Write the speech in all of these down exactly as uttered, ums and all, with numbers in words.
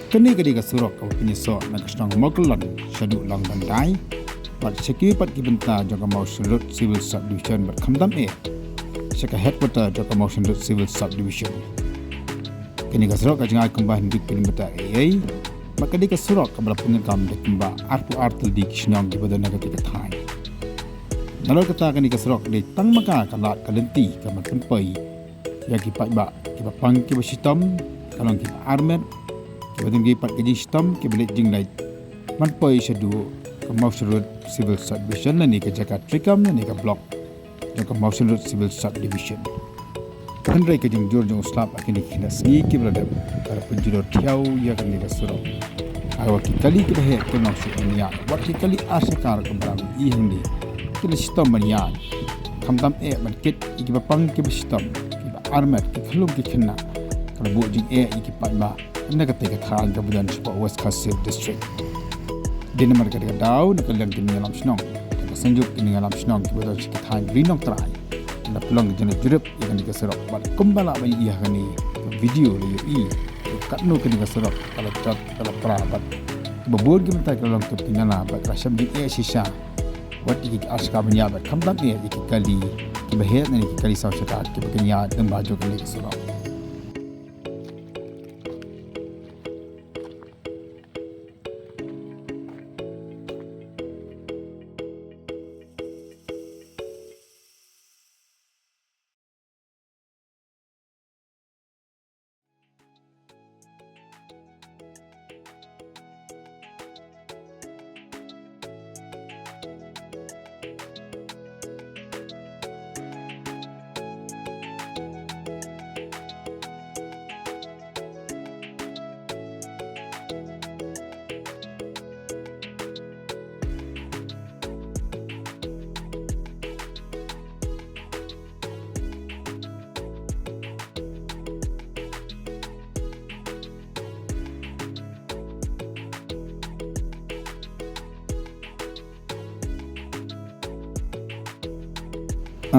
Kane ka dei ka surok kaba pynïasoh na ka shnong Mawkyllon shaduh Longdandai bad sha kiwei pat ki bynta jong ka Mawshynrut Civil Subdivision bad khamtam eh sha ka headquarter jong ka Mawshynrut Civil Subdivision. Kane ka surok ka jngai kumba hynriew kilometer ei ei bad ka dei ka surok kaba la pyndonkam da kumba arphew ar tylli ki shnong kiba don ha kata ka thaiñ. Nalor kata, kane ka surok ka dei tang ma ka ka lad ka lynti kaba pynpoi ïa ki paidbah kiba pang kiba shitom, ka long kiba armet, kiba don kiwei pat ka jingshitom, kiba leit jingleit ban poi shaduh ka Mawshynrut Civil Subdivision lane ka jaka treikam lane ka block jong ka Mawshynrut Civil Subdivision. Hynrei ka jingjur jong u slap ha kine ki khynnah sngi kiba la dep ka la pynjulor thiaw ïa kane ka surok. Ai wat ki kali kiba heh kim long shuh ban ïaid, wat ki kali ar shaka ruh kumba ngi ïohi hangne ki la shitom ban ïaid. Khamtam eh ban kit ïa kiba pang kiba shitom, kiba armet, ki khyllung ki khynnah. Ka la buh jingeh ïa ki paidbah na katei ka thaiñ kaba don shapoh West Khasi Hills District. Dei namar kata ka daw na ka liang ki nongïalam shnong, ka Synjuk ki nongïalam shnong kiba don sha ki thaiñ Ri Nongtrai, ki la pynlong ka jingleit jurip ïa kane ka surok bad kumba lah ban ïohi ha kane ka video la ïohi katno kane ka surok ka la jot ka la pra bad kiba bun ki mynta ki la long tup ki nala bad ka la shem jingeh shisha. Wat ïa ki ar shaka ban ïaid bad khamtam eh ïa ki kali kiba heh ne ki kali saw shaka kiba kin ïaid lyngba jong kane ka surok.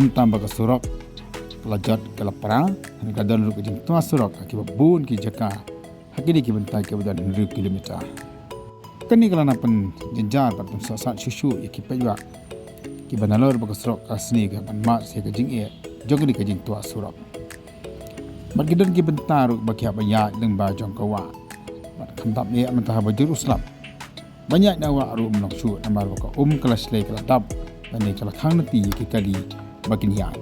Ym tang ba ka surok ka la jot ka la pra, hynrei ka don ruh ka jingtwa surok ha kiba bun ki jaka ha kine ki bynta kiba don hynriew kilometer. Kane ka la nang pynjynjar bad pynsohsat shuh shuh ïa ki paidbah kiba nalor ba ka surok ka sniew ka ban mad sha ka jingeh jong kane ka jingtwa surok. Bad ki don ki bynta ruh ba ki hap ban ïaid lyngba jong ka wah. Bad khamtam eh mynta haba jur u slap, ban ïaid na wah ruh ym long shuh namar ba ka um ka la shlei ka la dap lane ka la khang na ti ïa ki kali ba kin ïaid.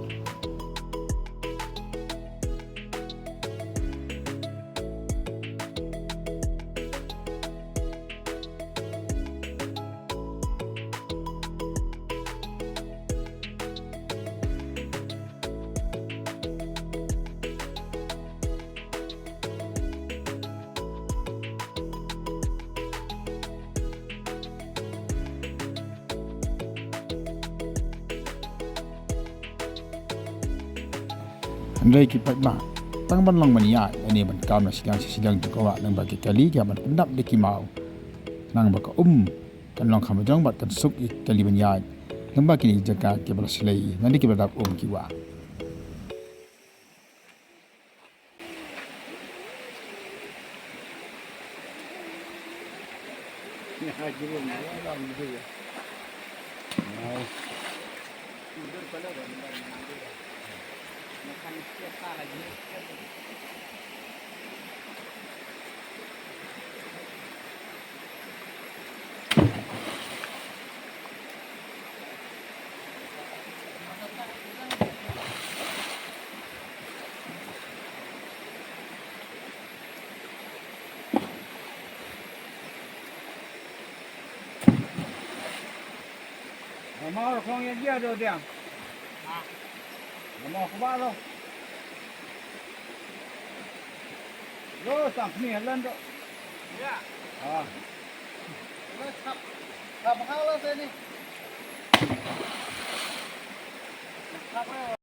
Hynrei ki paidbah, tang ban long ban ïaid lane ban kam na shiliang sha shiliang jong ka wah lyngba ki kali ki hap ban pyndap da ki maw. Nang ba ka um kan long kham jong bad kan suk ïa ki kali ban ïaid lyngba kine ki jaka kiba la shlei lane kiba la dap um ki wah. Mama, ro kong ya dia do dia. Mama, ko ba lo. Lo, sang ni lan do. Ya. Ah. Lo, sap. Sap, ha, lo, sini. Sap, lo.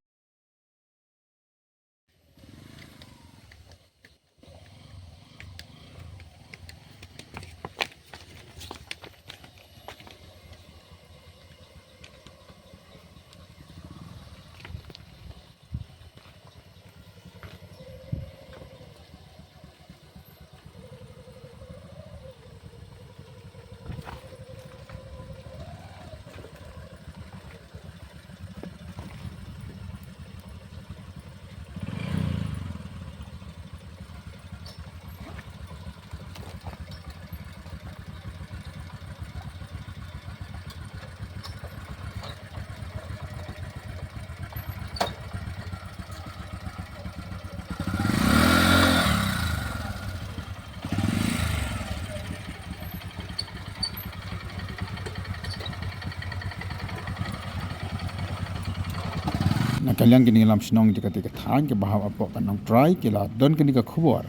Ka liang kine ki lam shnong jong kata ka thaiñ kaba hap hapoh ka Nongtrai ki la don kane ka khubor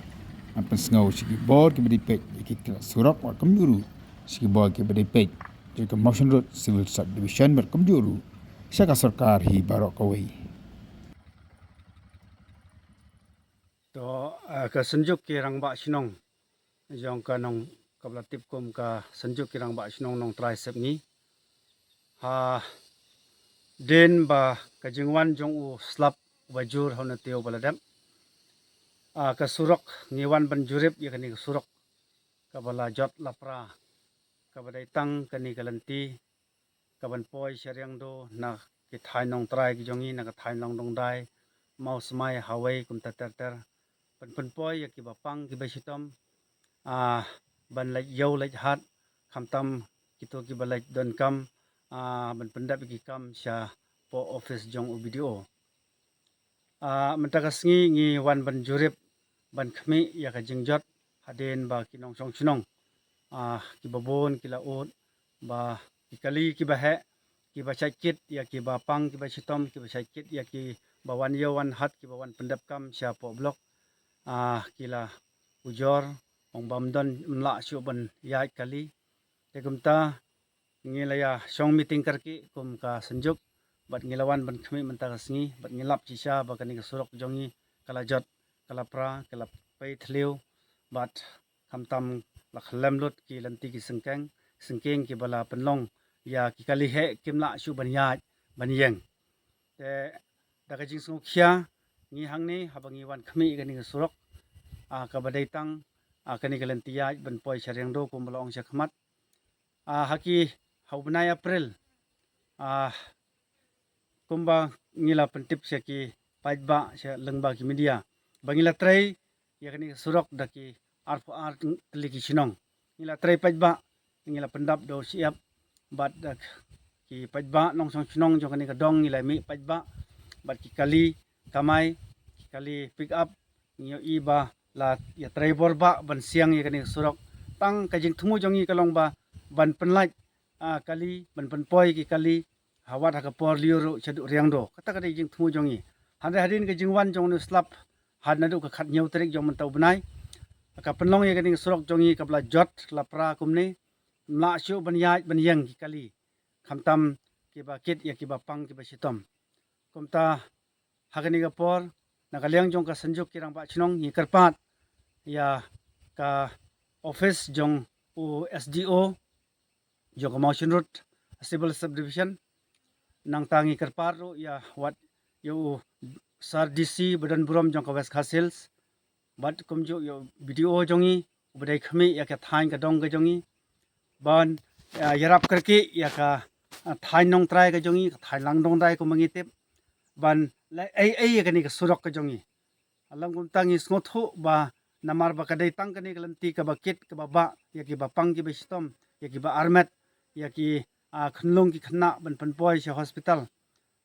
ban pynsngew sha ki bor kiba dei peit ïa ki kyrpad surok, bad kumjuh ruh sha ki bor kiba dei peit jong ka Mawshynrut Civil Subdivision, bad kumjuh ruh sha ka sorkar hi baroh kawei. To, ah, ka Synjuk ki Rangbah Shnong jong ka Nong-, kaba la tip kum ka Synjuk ki Rangbah Shnong Nongtrai Sepngi, hadien ba ka jingwan jong u slap uba jur ha une u taïew ba la dep, ah, ka surok, ngi wan ban jurip ïa kane ka surok kaba la jot la pra, kaba dei tang kane ka lynti kaban poi sha Riangdo na ki thaiñ Nongtrai ki jong ngi, na ka thaiñ Langdongdai, Mawsmai, Hawei, kumta ter ter, ban pynpoi ïa kiba pang kiba shitom, ah, ban leit ïew leit hat, khamtam kito kiba leit donkam, ah, ban pyndep ïa ki kam shapoh office jong u B D O. Ah, mynta ka sngi ngi wan ban jurip, ban khmih ïa ka jingjot, hadien ba ki nongshong shnong, ah, kiba bun ki la ud ba ki kali kiba heh, kiba shait kit ïa kiba pang kiba shitom, kiba shait kit ïa kiba wan ïew wan hat, kiba wan pyndep kam shapoh block, ah, ki la ujor, ong ba ym don, ym lah shuh ban ïaid kali. Te kumta ngi la ïa shong meeting kyrkieh kum ka Synjuk, bad ngi la wan ban khmih mynta ka sngi, bad ngi lap shisha ba kane ka surok jong ngi ka la jot, ka la pra, ka la pei thliew, bad khamtam la khlem lut ki lynti ki syngkeng, syngkeng kiba la pynlong ïa ki kali heh kim lah shuh ban ïaid ban ïeng. Te da ka jingsngewkhia ngi hangne haba ngi wan khmih kane ka surok, ah, kaba dei tang, ah, kane ka lynti ïaid ban poi sha Riangdo kumba la ong sha khmat. Ah, ha ki, ha u bnai April, ah, kumba ngi la pyntip sha ki paidbah, sha lyngba ki media, ba ngi la trei ïa kane ka surok da ki arphew ar tylli ki shnong. Ngi la trei paidbah, ngi la pyndap da u shyiap bad da ki paidbah nongshong shnong jong kane ka dong, ngi la mih paidbah bad ki kali kamai, ki kali pick up, ngi ïohi ba la ïa trei bor bha ban siang ïa kane ka surok. Tang ka jingthmu jong ngi ka long ba ban pynlait, ah, kali, ban pynpoi ki kali ha wat ha ka por lyiur ruh shaduh Riangdo. Kata ka dei jingthmu jong ngi. Hynrei hadien ka jingwan jong une u slap, ha naduh ka khathynñiew tarik jong mynta u bnai, ka pynlong ïa kane ka surok jong ngi kaba la jot, la pra kumne, ym lah shuh ban ïaid ban ïeng ki kali, khamtam kiba kit ïa kiba pang kiba shitom. Kumta ha kane ka por, na ka liang jong ka Synjuk ki Rangbah Shnong ngi kyrpad ïa ka office jong u S D O jong ka Mawshynrut Civil Subdivision, nangta ngi kyrpad ruh ïa wat ïa u Sir D C ba don burom jong ka West Khasi Hills, bad kumjuh ïa u B D O jong ngi uba dei khmih ïa ka thaiñ ka dong ka jong ngi, ban, ah, ïarap kyrkieh ïa ka, ah, thaiñ Nongtrai ka jong ngi, ka thaiñ Langdongdai kumba ngi tip, ban leh ei ei ïa kane ka surok ka jong ngi. Halam kumta ngi sngewthuh ba namar ba ka dei tang kane ka lynti kaba kit kaba bah ïa kiba pang kiba shitom, ïa kiba armet, ïa ki, ah, khunlung ki khynnah ban pynpoi sha hospital.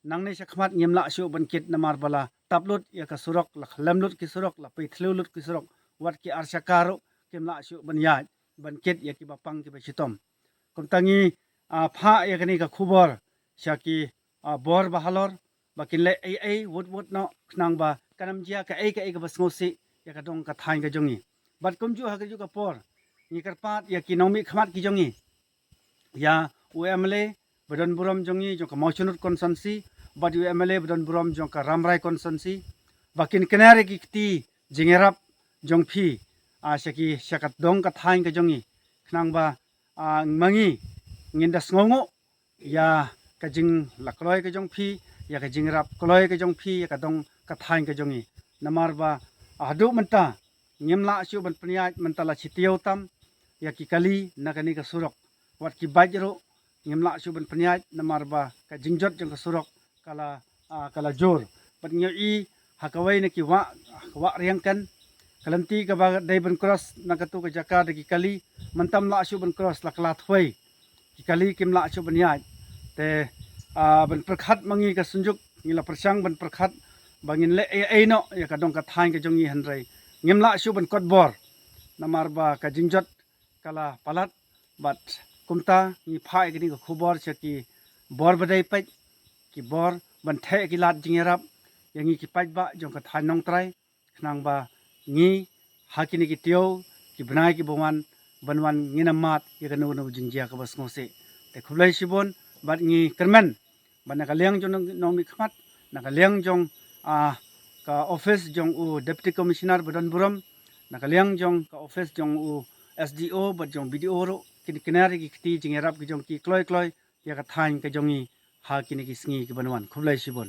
Nangne sha khmat ngim lah shuh ban kit namar ba la tap lut ïa ka surok, la khlem lut ki surok, la pei thliew lut ki surok, wat ki ar shaka ruh kim lah shuh ban ïaid ban kit ïa kiba pang kiba shitom. Kumta ngi, ah, phah ïa kane ka khubor sha ki, ah, bor ba halor, ba kin leh ei ei wut wut noh, khnang ba kan ym jia kaei kaei kaba sngewsih ïa ka dong ka thaiñ ka jong ngi. Bad kumjuh ha kajuh ka por ngi kyrpad ïa ki nongmihkhmat ki jong ngi, ïa u M L A ba don burom jong ngi jong ka Mawshynrut constituency, bad u M L A ba don burom jong ka Rambrai constituency, ba kin kner ïa ki kti jingïarap jong phi, ah, sha ki, sha ka dong ka thaiñ ka jong ngi, khnang ba, ah, ma ngi ngin da sngewnguh ïa ka jingla kloi ka jong phi, ïa ka jingïarap kloi ka jong phi ïa ka dong ka thaiñ ka jong ngi. Namar ba, ah, haduh mynta ngim lah shuh ban pynïaid, mynta la shi taïew tam ïa ki kali na kane ka surok. Wat ki bike ruh ngim lah shuh ban pynïaid namar ba ka jingjot jong ka surok ka la, ah, ka la jur. Bad ngi ïohi ha kawei na ki wah, ka wah Riangkan, ka lynti kaba dei ban cross na katu ka jaka da ki kali, mynta ym lah shuh ban cross, la kylla thwei, ki kali kim lah shuh ban ïaid. Te, ah, ban pyrkhat ma ngi ka Synjuk, ngi la pyrshang ban pyrkhat ba ngin leh ei ei noh ïa ka dong ka thaiñ ka jong ngi, hynrei ngim lah shuh ban kot bor namar ba ka jingjot ka la palat. Bad kumta ngi phah ïa kane ka khubor sha ki bor ba dei peit, ki bor ban theh ki lad jingïarap, ïa ngi ki paidbah jong ka thaiñ Nongtrai, khnang ba ngi ha kine ki taïew ki bnai kiba wan, ban wan ngin ym mad ïa kano kano jingjia kaba sngewsih. Te khublei shibun, bad ngi kyrmen ba na ka liang jong nong, nongmihkhmat, na ka liang jong, ah, ka office jong u Deputy Commissioner ba don burom, na ka liang jong ka office jong u S D O bad jong B D O ruh, kin kner ïa ki kti jingïarap ki jong ki kloi kloi ïa ka thaiñ ka jong ngi ha kine ki sngi kiban wan. Khublei shibun.